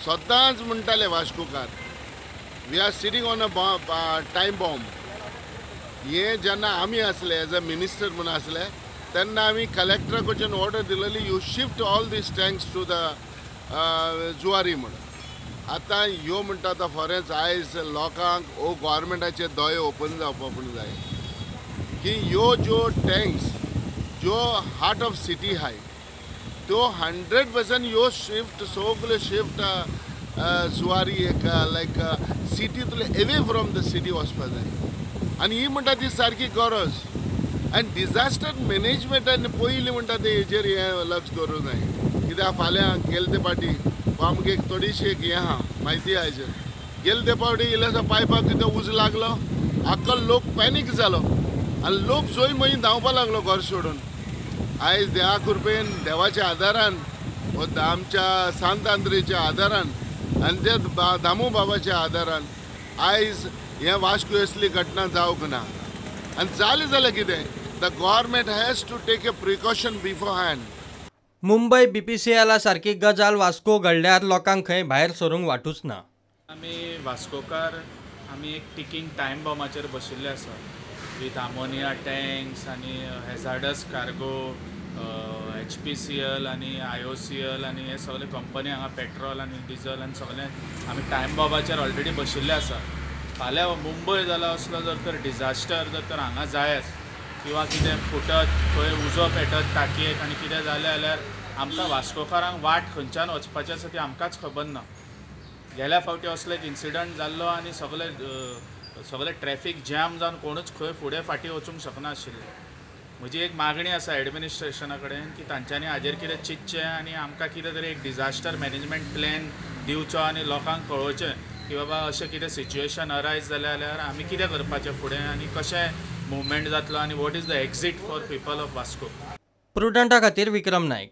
सदांच म्हणटाले Vascokar, we are sitting on a time bomb. हें जेन्ना आमी आसले एज अ मिनिस्टर म्हूण आसले तेन्ना आमी कलेक्टरा कडच्यान ऑर्डर दिलेली, you shift all these tanks to the Zuari म्हूण. आतां ह्यो म्हणटा आतां फॉरेन्स आयज लोकांक ओ गोवोरमेंटाचे दोळे ओपन जावपा म्हूण जाय की ह्यो ज्यो टँक्स ज्यो हार्ट ऑफ सिटी आहाय त्यो 100% ह्यो शिफ्ट सगल्यो शिफ्ट जुवारी एक लायक सिटींतले एवे फ्रॉम the city वचपा जाय. आनी ही म्हणटा ती सारकी गरज. आनी डिजास्टर मॅनेजमेंटान पयलीं म्हणटा ते हेजेर हें लक्ष दवरूंक जाय. कित्याक फाल्यां गेले ते पाटी आमकां एक थोडीशी एक हें आहा म्हायती आहा हेजेर. गेले ते पावटी इल्लोसो पायपाक कितें उजो लागलो, आख्खो लोक पॅनीक जालो आनी लोक जोय मागीर धांवपा लागलो घर सोडून. आयज देवा कृपेन, देवाच्या आदारान, आमच्या सांत आंद्रेच्या आदारान आनी त्या दामू बाबाच्या आदारान आयज हें वास्को असली घटना जावंक ना. आनी जालें जाल्यार कितें, the government has to take a precaution beforehand. Mumbai BPCL सारकी गजाल वास्को घडल्यार लोकांक खंय भायर सरूंक वाटूच ना. आमी वास्कोकार आमी एक टिकींग टायम बॉमाचेर बशिल्ले आसा विथ आमोनिया टँक्स आनी हॅझार्डस कार्गो, HPCL आनी IOCL आनी हे सगळे कंपनी हांगा पेट्रोल आनी डिझल आनी सगळे आमी टायम बॉमाचेर ऑलरेडी बशिल्ले आसा. फाल्यां मुंबय जाला असलो जर तर डिझास्टर जर तर हांगा जायत किंवा कितें फुटत, खंय उजो पेटत टाकयेक आनी कितें जालें जाल्यार आमकां वास्कोकारांक वाट खंयच्यान वचपाचें आसा ती आमकांच खबर ना. गेल्या फावटी असलो एक इन्सिडंट जाल्लो आनी सगळे सगळे ट्रॅफिक जॅम जावन कोणूच खंय फुडें फाटीं वचूंक शकनाशिल्ले. म्हजी एक मागणी आसा एडमिनिस्ट्रेशना कडेन की तांच्यांनी हाजेर कितें चिंतचें आनी आमकां कितें तरी एक डिझास्टर मॅनेजमेंट प्लॅन दिवचो आनी लोकांक कळोवचें की बाबा अशें कितें सिच्युएशन अरायज जालें जाल्यार आमी कितें करपाचें फुडें आनी कशें मुवमेंट जातलो आनी what is the exit for people of Vasco. प्रुडंटा खातीर विक्रम नायक.